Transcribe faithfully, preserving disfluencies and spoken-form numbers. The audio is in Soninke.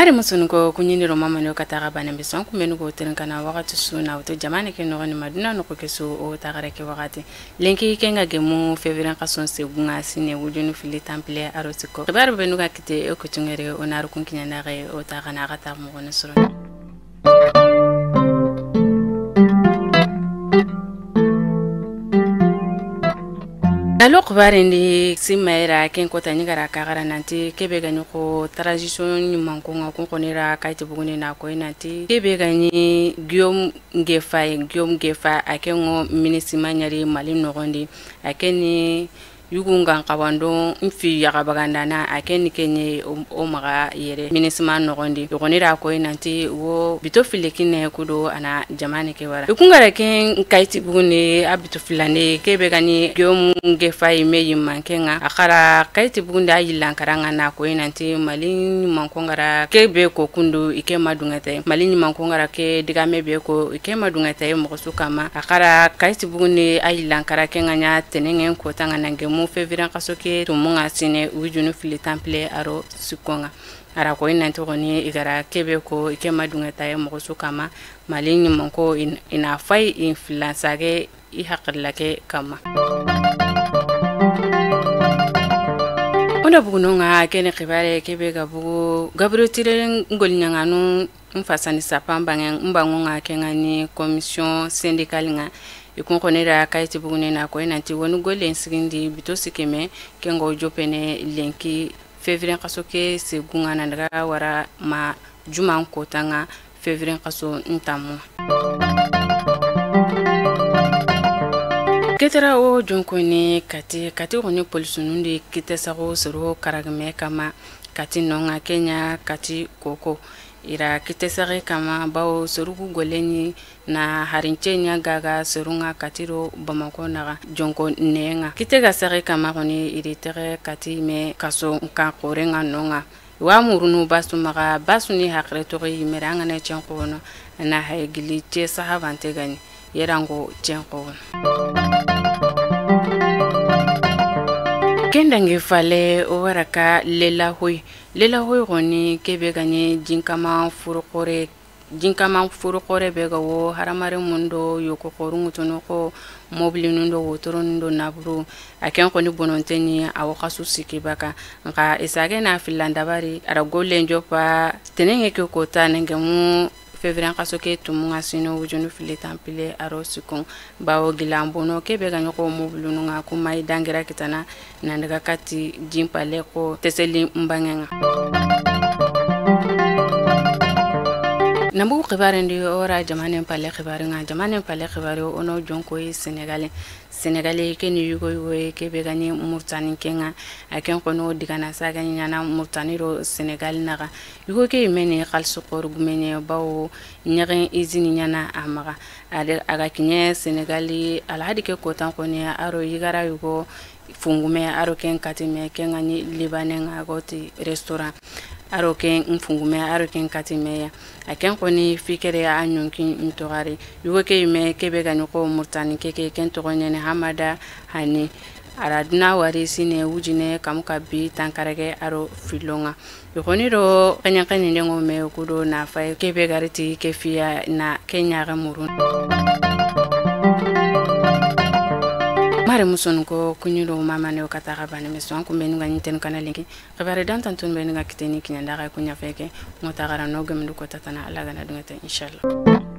Ari musunko kuɲini ro mamane o kataxa bana be son kumbenu go teren kana waxati su na wuto jamane ke noxoni maduna noxo ke su o taxare ke waxati. Lenki ke nga gemu février xason segunga sine wujunu fili tanpile aro sikko. Xibaru benu ga kite o kutungere o naru kunkiɲandaxe o taxana axa tax moxono soro. Alo xibarendi simayera ken kota ɲigara kaxara nanti kebe ga ɲoxo transition ɲumankonga kun xonira kayti buguni na koy nanti kebe ga ɲi Guillaume Ngefa ye. Guillaume Ngefa a ke ŋo minisima ɲari Mali noxondi. A ke ni yugungan xawando n fi yaxa bagandana a ke ni ke ɲe o maxa yere minisima noxondi. Yogoni da koy nanti wo bito fille kinne kudo ana jamane ke wara. I kungara ke kayti bugunde a bito fillande kebe gani Guillaume Ngefa yi me yimman ke nga a xara kayti bugunde a yillan karanga na koy nanti Mali ɲumanko ngara kebe ko kundu i ke madungete. Mali ɲumanko ngara ke digame be ko i ke madungete moxo su kama. A xara kayti bugunde a yillan kara ke nga ɲa tenengen kota nga nange mu février xaso ke tumunga sine wujunu fili tanpile aro sikkonga. Ara ko i nanti xoni i gara kebe ko i ke madungeta ye moxo su kama Mali ɲumanko i na fay i filansage i haxilla ke kama. Onda bugunonga kene xibare kebe ga bugu Gabriel Tirele ngol ɲanganu n fasani sapan bangen n bangonga ke nga ni commission syndicale nga. I kun xone da kayti bugune na koy nanti woni golle n sigindi bito sikime ke nga o jopene lenki février xaso ke segunga na daga wara ma juman kotanga février xaso n tammu. Ketera o jonkoni kati kati xoni polisunun di kite saxo soro karagime kama kati nonga kenya kati koko. Ira kite saxe kama bawo sorugu goleni na harince ɲa gaga sorunga katiro Bamako naxa jonko nenga. Kite ga saxe kama xoni iri texe kati me kaso nka xorenga nonga. Wa murunu basu maxa basu ni haxire toxo yimere angana cen xono na hay gili ce sahabante gani. Yerango cen xono. Kendange fale o waraka lela hoy. Lela hoy xoni kebe gani jinkama furu xore. Jinkama furu xore be ga wo haramare mundo yoko xoru ngutono xo mobili nundo wotoro nundo naburu. A ken xoni bononteni a wo xasu siki baka. Nxa isage na fillan dabari ara gollen joppa tenenge ke kota nenge mu février xaso ke tumunga sino wujunu fili tanpile aro sikon. Bawo gilambono kebe ga ɲoxo mobilununga kuma i dangira kitana nandaga kati jinpale ko teseli mbangenga. Nambu xibarendi ora jamanen pale xibarenga jamanen pale xibare ono jonkoyi Senegale. Senegale ke ni yugo yugo ye kebe gani Murtani kenga. A ken kono digana sagani ɲana Murtani ro Senegal naga. Yugo ke meni xalsu xor gumene bawo ɲagen izini ɲana amaga. Ade aga kiɲe Senegali alhadi ke kotan koni aro yigara yugo fungume aro ken katime ken gani libane nga goti restaurant aro ken fungume aro ken katime ya. A ken koni fikere a ɲonki ntogari yugo ke me kebe gani ko Murtani keke ken togo ɲene Hamada Hani. Ara duna wari sine wujine kamu kabi tankarage aro filonga. Yogoni do xeɲen xeɲen dengo me kudo na fay kebe gariti ke fiya na ke ɲaxe murun. Mare muson ko kuɲi do mamane o kata xa bane me son kumbe ni ga ɲi ten kana linki. Xibare dan tantun be ni ga kiteni kiɲanda xa kuɲa feke. Mota gara no gemdu ko tatana Alla gana dungete inshallah.